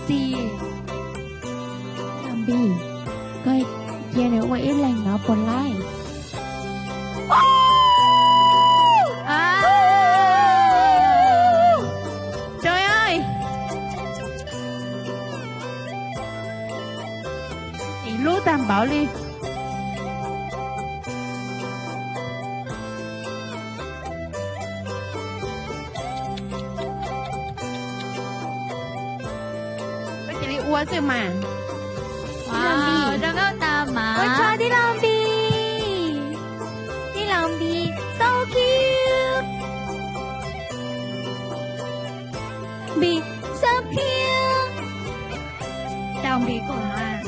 Txiv, Npis, koj cia nws ua ib leeg no puas laij? Ib lub tag npaum li. Koj cia li ua xwb mas. Wow, zoo nkauj tas mas. Ua tsaug tij laug Npis. Tij laug Npis so cute. Npis so cute. Tij laug Npis koj mas.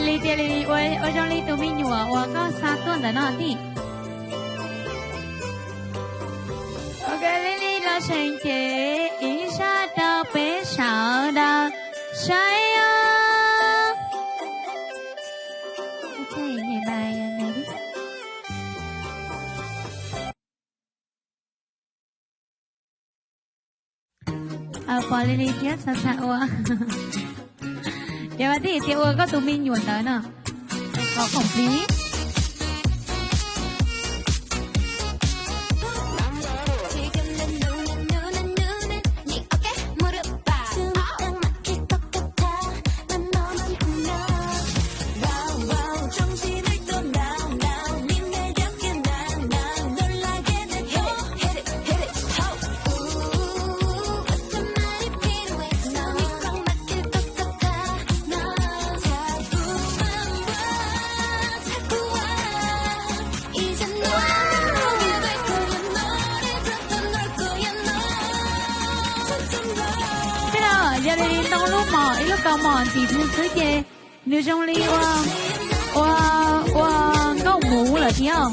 Lis tias Lis ua zoo li tus me nyuam uas koj xa tuaj ntawm no tij. Ok, Lis Lis los seem cev ib zaj rau peb sawv daws saib os. Pom Lis Lis thiab xav xav ua. Ces mas tij tias ua koj tus me nyuam ntawd no. Qhov khoom plis. Tej no yog li ntoo lub mom, ib lub kaus mom ntim nws xwb ces nws zoo li ua, ua, ua nkauj muv lawm thiab.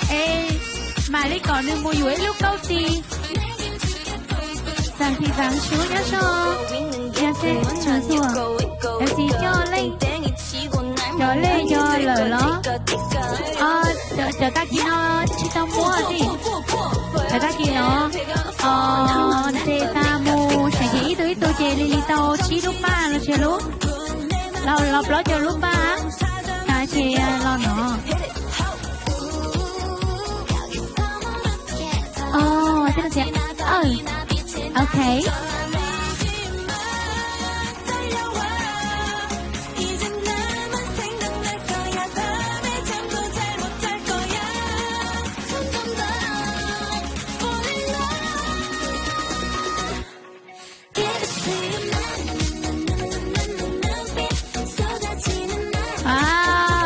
Es mam li kom nws mus yuav ib lub kauj tis. Txam thim txam sub nyob zoo. Yog xeb txhua txhua, yog tsis coj leej, cov lej yog lawm los. Cov tag kis no tsis tau muab tij. Cov tag kis no ntes tas mus seem ces ib tug ib tug ces li li tau tsib lub paj los tsib lub, los plaub caug lub paj, tas ces los no. Ok.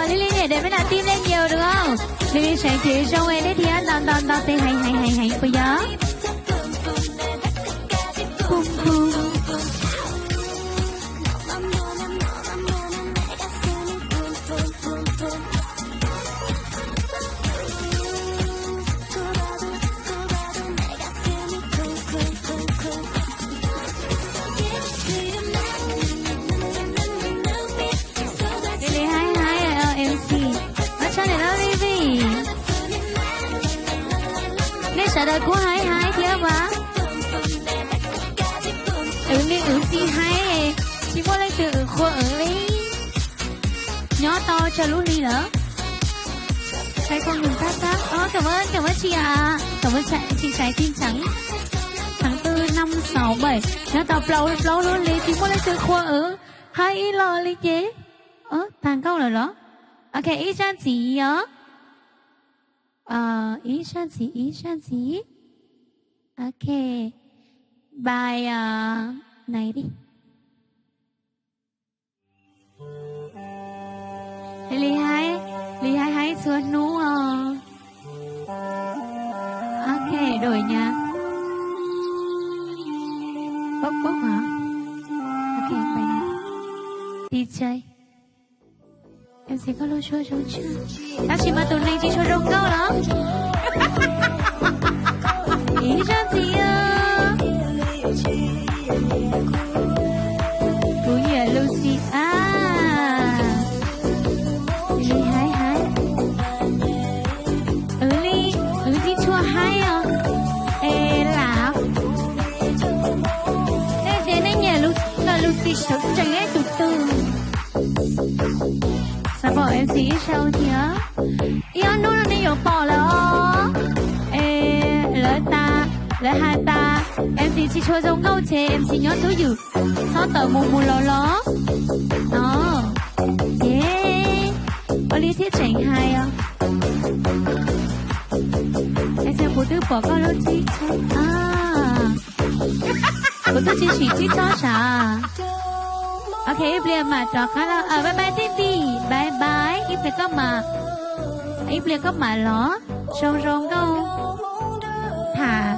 Li li niam dev peb nam tij nej nyiam dua, li li seem ces zoo es dej thiab ntau ntau ntau tes heev heev heev heev puas yog? Li li haib haib MC, ua tsaug niam loj li vim. Nej sawv daws kuj haib haib thiab mas. Wb li wb tsis haib, tsis muaj leej twg wb qhuas wb li. Nyob tau tsawg lub hli lawm? Sai không ngừng phát tán. Ơ, cảm ơn, cảm ơn chị ạ. Cảm ơn chị, chị Sài Tin Trắng. Tháng tư năm sáu bảy. Nyob tau plaub plaub lub hli tsis muaj leej twg qhuas wb. Haib ib los li ces. Ơ, tag nkauj lawm los? Ok, ib zaj ntxiv os. Ib zaj ntxiv, ib zaj ntxiv. Ok. Bài này đi. Li haib, li haib haib txhua hnub os. Ok, đổi nha. Bốc bốc hả? Ok, bài này. Đi chơi. Tab sis mas tus neeg tsis tshua zoo nkauj los? Ib zaug ntxiv. Kuv nyiam Lucy a. Li hais hais. Wb li, wb tsis tshua haib os. Es lam, nej tias nej nyiam Lucy, Lucy sawv tsees ib tug twg? Xav pom MC ib zaug thiab. Ib ob hnub no nej yuav pom lawm os. Es lawv tas, lawv hais tas MC tsis tshua zoo nkauj ces MC nyob twj ywm, txhob tawm mus mus los los no. Ces ua li thiaj tseem hais os. Es kuv twb pom koj lub txib, kuv twb tsis sim txib txhob sav. Ok, ib pliag mam rov qab los. Bye bye tij Tim, bye bye. Ib pliag koj mam, ib pliag koj mam los. Zoo zoo nkauj. Tham,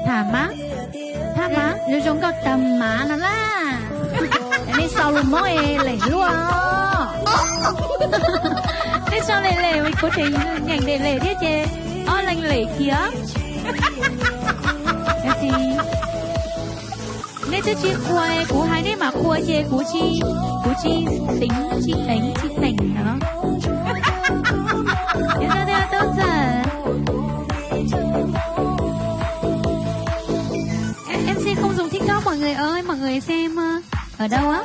tham mas, tham mas zoo zoo nkauj tag mas no laj. Nej sau lus Hmoob es lem luaj. Nej sau lem lem, kuv tseem nyeem lem lem thiab ces ob leeg lem kiag. Nej twb tsis qhuas, kuv hais nej mam qhuas ces kuv tsis, kuv tsis teev, tsis teev, tsis teev no. Em, MC không dùng TikTok mọi người ơi, mọi người xem, ờ, ở đâu á?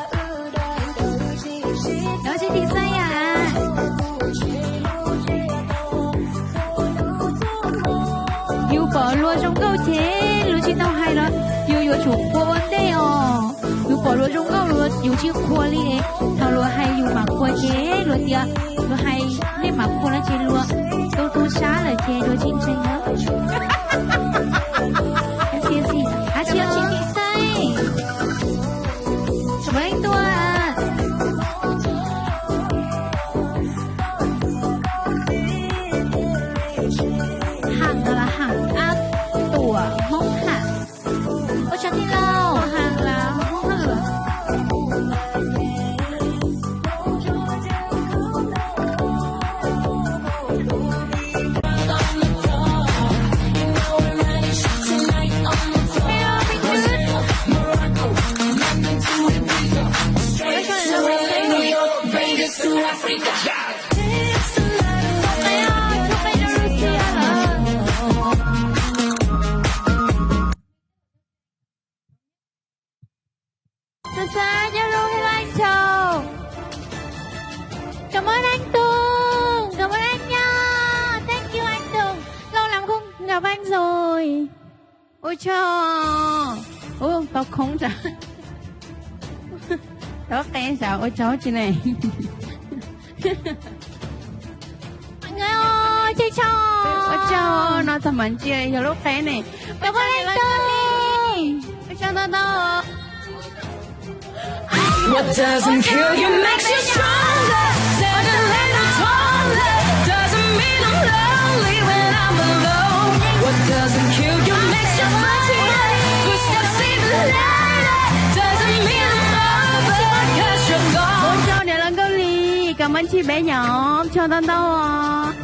Đó, trên thị Tây à? Yus pom luag zoo nkauj ces luag tsis tau hais los yus yuav tsum qhuas ua ntej os. Yus pom luag zoo nkauj luag yus tsis qhuas li, thaum luag hais yus mam qhuas ces luag tias luag hais nej mam qhuas no ces luag tu tu sab lawm ces luag tsis ntseeg na. Ab tsi, ab tsi, Txhob leej tuaj. Ham no los ham, ab tuam Hmoob ham. Ua tsaug tij laug, ham los Hmoob ham. Xav xav nyob zoo, hello anh Châu. Cảm ơn anh Tùng, cảm ơn anh nha. Thank you anh Tùng. Lâu lắm không gặp anh rồi. Ôi trời. Ủa, tao khốn ra. Tao qe sa ua tsaug tsi ne. Ua tsaug no txog mas ntsia yog lub qe ne. Ua tsaug ntau ntau. What doesn't kill you makes you stronger. Standing louder, taller. Doesn't mean I'm lonely when I'm alone. What doesn't kill you makes you fighter. Footsteps even louder. Doesn't mean I'm over 'cause you're gone. Ua tsaug niam laus Nkauj Lis, cảm ơn chị bé nhóm, tsaug ntau ntau os.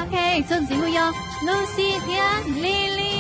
Ok, txuas ntxiv mus yog Lucy thiab Lily.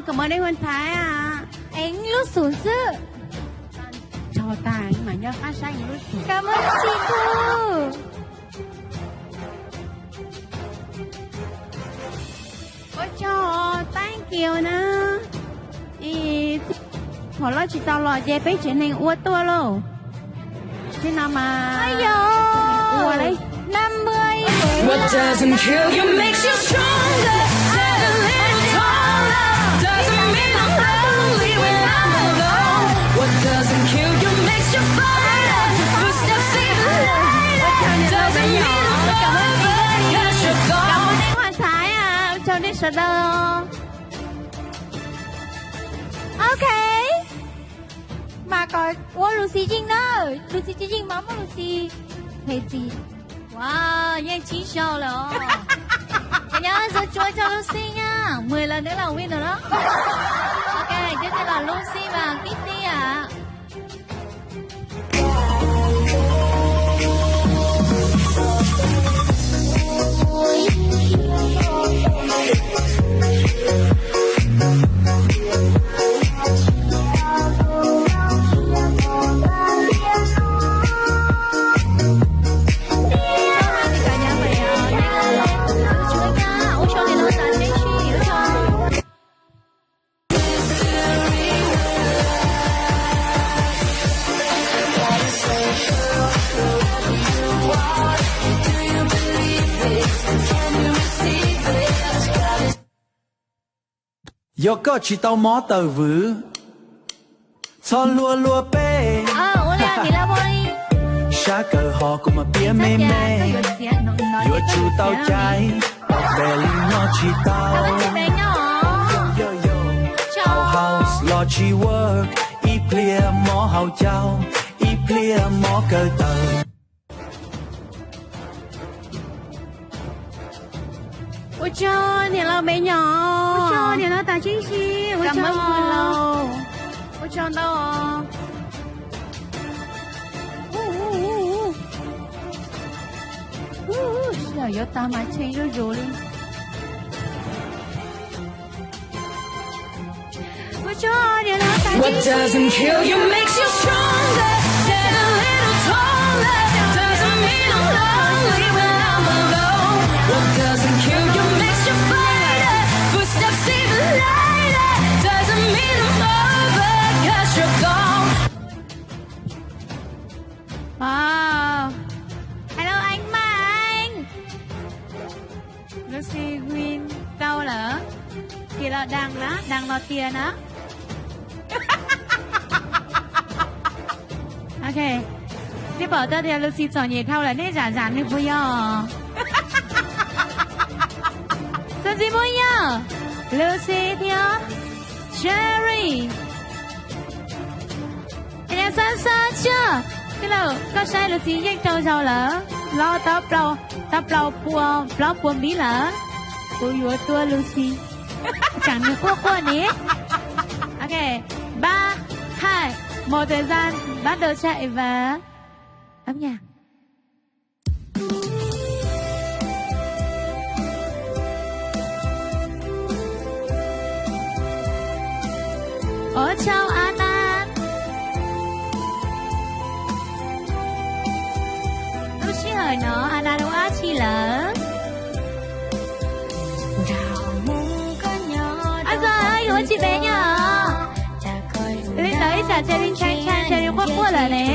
Cảm ơn em Huân Thái ạ. Ib lub xum xwb. Tso tas mas nyob qab saib ib lub xum. Cảm ơn chị Thu. Ua tsaug, thank you na. Thaum loj tsis tau los ces peb tsev neeg ua tuaj lauj. Txij no mas ua li. Năm mươi. What doesn't kill you makes you stronger. Stand a little taller. Doesn't mean I'm lonely when I'm alone. What doesn't kill you makes you fighter. Footsteps even lighter. Doesn't mean I'm over 'cause you're gone. Cảm ơn em Hoàng Thái ạ. Chào đêm sớm đâu. Ok. Mas kom ua Lucy yeej na. Lucy tsis yeej mas muab Lucy hem txim. Wow, yeej tsib zaug lawm os. Ces nyob zoo, tsuav tsaug Lucy nha. Mười lần nữa là win rồi đó. Ok, tiếp theo là Lucy và Kitty ạ. Yog koj tsis tau mob tawm vwm, txhob luag luag peb. Sab kawg ho kuv mas piav me me, yuav tsum tau caiv, pom npe li nyob tsis tau. Hau haus los tsis work, ib pliag mob hauv caug, ib pliag mob kawg tawm. Ua tsaug niam laus me nyuam. Ua tsaug niam laus tas tseeb si. Ua tsaug, ua tsaug ntau. Sij hawm yuav tag mas tshee zuj zus li. Ua tsaug niam laus tas tseeb si. What doesn't kill you makes you stronger. Stand a little taller. Doesn't mean I'm lonely when I'm alone. What doesn't kill you makes you fighter. Footsteps even lighter. Doesn't mean I'm over 'cause you're gone. Wow. Hello anh Mai Anh. Lucy win tau lawm. Kìa los đăng na, đăng los tias na. Ok. Nej pom tau tias Lucy txom nyem dhau lawm, nej zam zam nws puas yog? Xav ntxiv puas yog Lucy thiab Cherry? Ces xab xab tsuag, koj saib Lucy yeej rau zaus lawm, los tau plaub pua, plaub pua mib lawm. Kuv yuav tua Lucy, tsam nws quaj quaj ne. Ok, ba, hai, một thời gian, bắt đầu cho Eva. Âm nhạc. Ua tsaug Anas. Lub sij hawm no Anas ua dab tsi lawm? Anas, yus ua tsis pem nyob. Li ntawd ib tsam Cherry ntshai ntshai, Cherry quaj quaj lawm ne.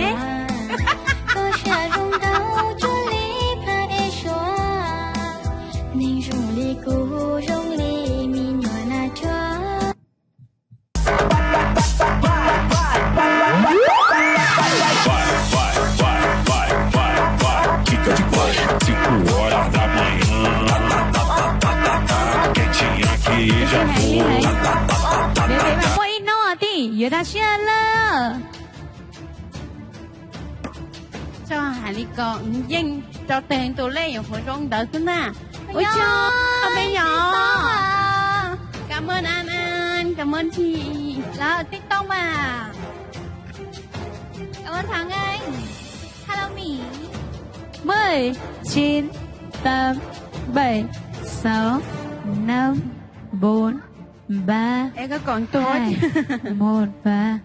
Quaj ib hnub tij yuav tag siab lawm. Tso hais li ko, yeej rau teg tus lej yuav hauv zoo ntawd xwb na. Ua tsaug me nyuam. Cảm ơn An An, cảm ơn chị. Lawv TikTok mà. Cảm ơn Thắng Anh. Hello Mỹ. Mười, chín, tám, bảy, sáu, năm, bốn. ba, hai, một, ba.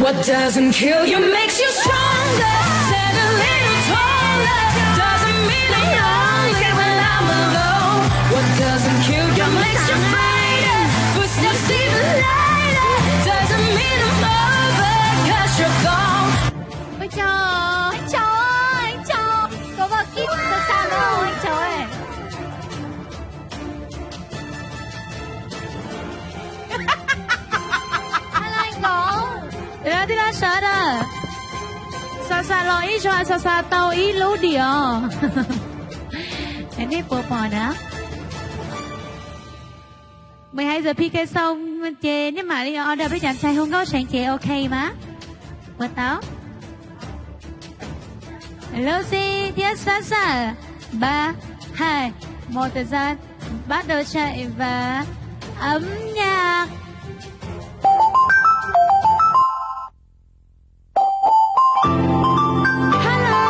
What doesn't kill you makes you stronger. Stand a little taller. Doesn't mean I'm lonely when I'm alone. What doesn't kill you makes you brighter. Footsteps even lighter. Doesn't mean I'm over, 'cause you're gone. Ua tsaug, ua tsaug, ua tsaug. Koj vaj kib tau xa lawm, ua tsaug. Hello, tij laug sawv daws. Xa xa los ib zaug, xa xa tau ib lub diam os. Nej puas pom na? Mười hai giờ pi kê xong ces nej mam li order peb cov ntxhais hu nkauj seev ces ok mas. Puas tau? Lucy thiab Sasa, ba, hai, một thời gian, bắt đầu chạy và âm nhạc. Hello,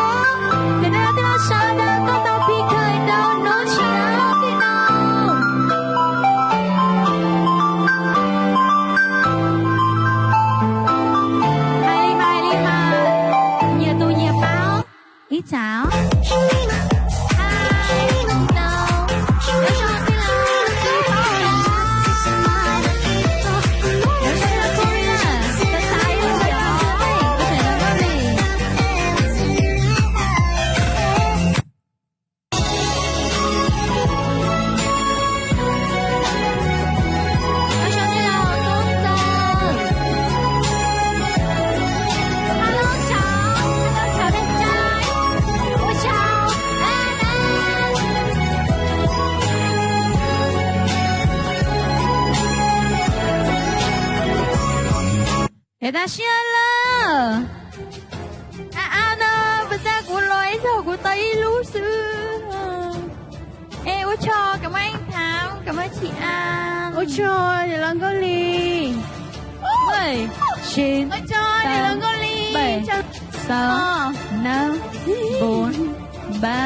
tiam neeg tij laug sawv daws, koj tau pi kawg rau hnub tshis na tij laug. Hais li mas, hais li mas, nyias tus nyias paub. Ib tsam. Hai, no. Ua tsaug tij laug, tij laug. Ua tsaug tij laug Kuj li na. Xav xav ib lub diam os, koj tseem los loj li. Ua tsaug tij laug Tub Ntxawg. Hello, chào, hello, chào đẹp trai. Ua tsaug. Es tas siab lawm. A a no, puas tau kuv los ib zaug kuv tau ib lub xwb. Es ua tsaug, cảm ơn anh Thắng, cảm ơn chị An. Ua tsaug niam laus Nkauj Lis. Ua tsaug niam laus Nkauj Lis. Sáu, năm, bốn, ba.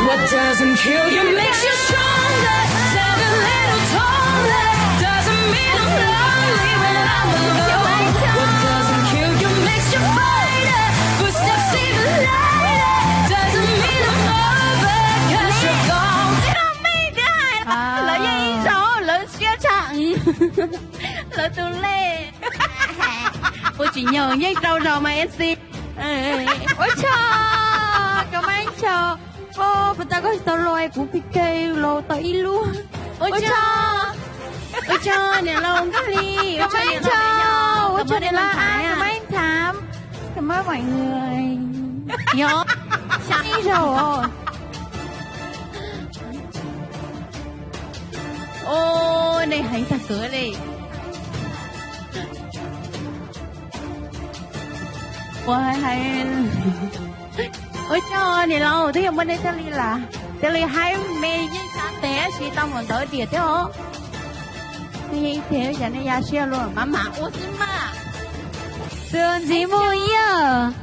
What doesn't kill you makes you stronger. Stand a little taller. Doesn't mean I'm lonely when I'm alone. What doesn't kill you makes you brighter. Footsteps even lighter. Doesn't mean I'm over, 'cause you're gone. Lawv yeej ib zaug, lawv siab tshaj. Lawv tus lej. Ua tsis nyob yeej rau zaus mas MC. Ua tsaug, koj mas ib tsaug. Puas tau koj tsis tau los, kuv pi keg los tau ib lub. Ua tsaug, ua tsaug niam laus Nkauj Lis, ua tsaug niam laus, ua tsaug niam laus, koj mas ib thav, koj mas mọi người. Nyob, xya ib zaug os. Ô, nej heev tag kawg li. Ua hais, ua tsaug niam laus, twb yog muaj nej thiaj li lam, thiaj li haib me yeej xav tes tab sis tau mus ntawd diam thiab os. Nej yeej ib teg xyov nej ya siab luaj, mam mam ua xwb mas. Xwm ntxiv mus yog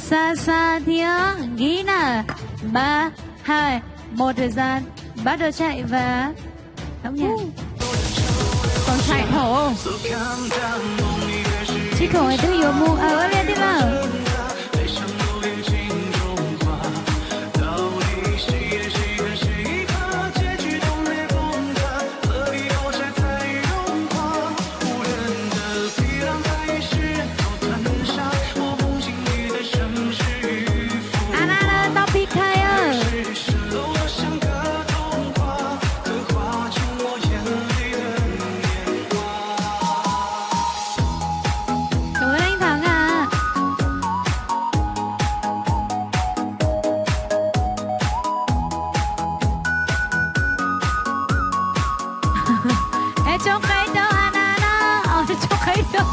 Xa Xa thiab Nkib na, ba, hai, một thời gian, bắt đầu chạy và Tau ntshai dhau. Sib koom twb yuav mus ua liaj tij laug. A na, tau pi kha. Tus leej thaum nga. Es tsoo qe rau Ana na, tsoo qe rau,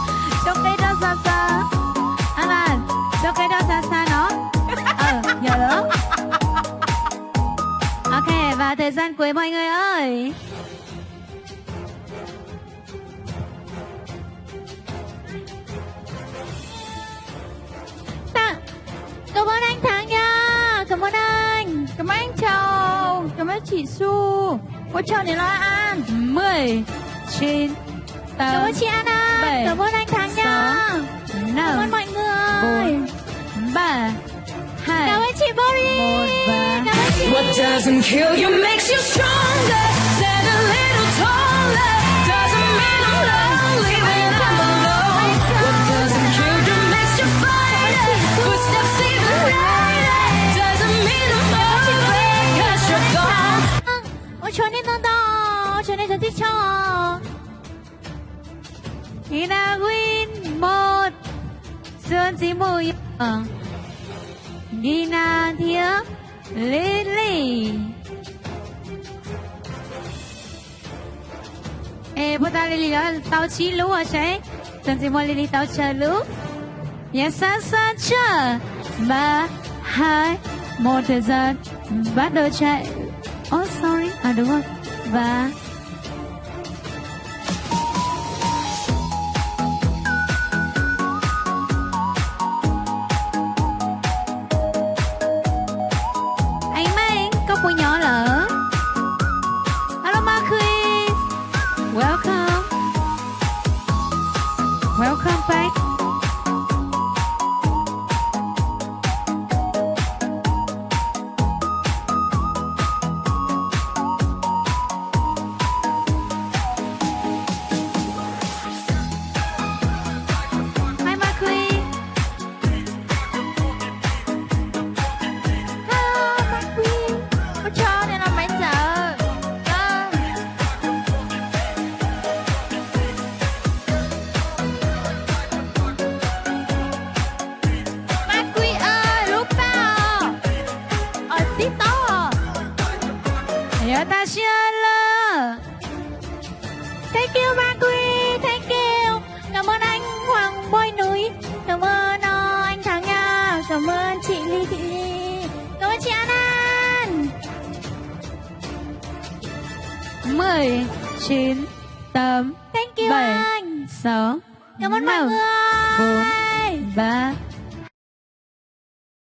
tsoo qe rau Xa Xa. Ana, tsoo qe rau Xa Xa no. Yog lawm. Ok, và thời gian cuối mọi người ơi. Tặng. Cảm ơn anh Thắng nha. Cảm ơn anh. Cảm ơn anh Châu. Cảm ơn chị Su. Ua tsaug niam laus An. Mười, chín, tám, bảy, sáu, năm, bốn, ba, hai, một và. What doesn't kill you makes you stronger. Stand a little taller. Doesn't mean I'm lonely when I'm alone. What doesn't kill you makes you fighter. Footsteps even lighter. Doesn't mean I'm over 'cause you're gone. Ua tsaug nej ntau ntau, ua tsaug nej cov tib tshaj. Ina Win một, Xuân Dĩ Mụ yog Ina thiab Lily. Es puas tas Lily lawv tau tsib lub os saib. Xuân Dĩ Mụ, Lily tau tsawg lub? Yog sab sab tsawg. Ba, hai, một, thời gian bắt đầu chạy. Oh, sorry. À, đúng rồi. Ba. Anh Mai, koj puas nyob lawm? Hello, Marquis. Welcome. Welcome back. Hi, Marquis. Hello, Marquis. Ua tsaug niam laus Maiv Txawm. Marquis, lub paj os. Os, tib tob. Yog tas siab lawm. Thank you, Marquis. Thank you. Cảm ơn anh Hoàng Bôi Núi. Cảm ơn, ờ, anh Thắng nha. Cảm ơn chị Ly Thị Ly. Cảm ơn chị An An. Mười, chín, tám, bảy, sáu, năm, bốn, ba.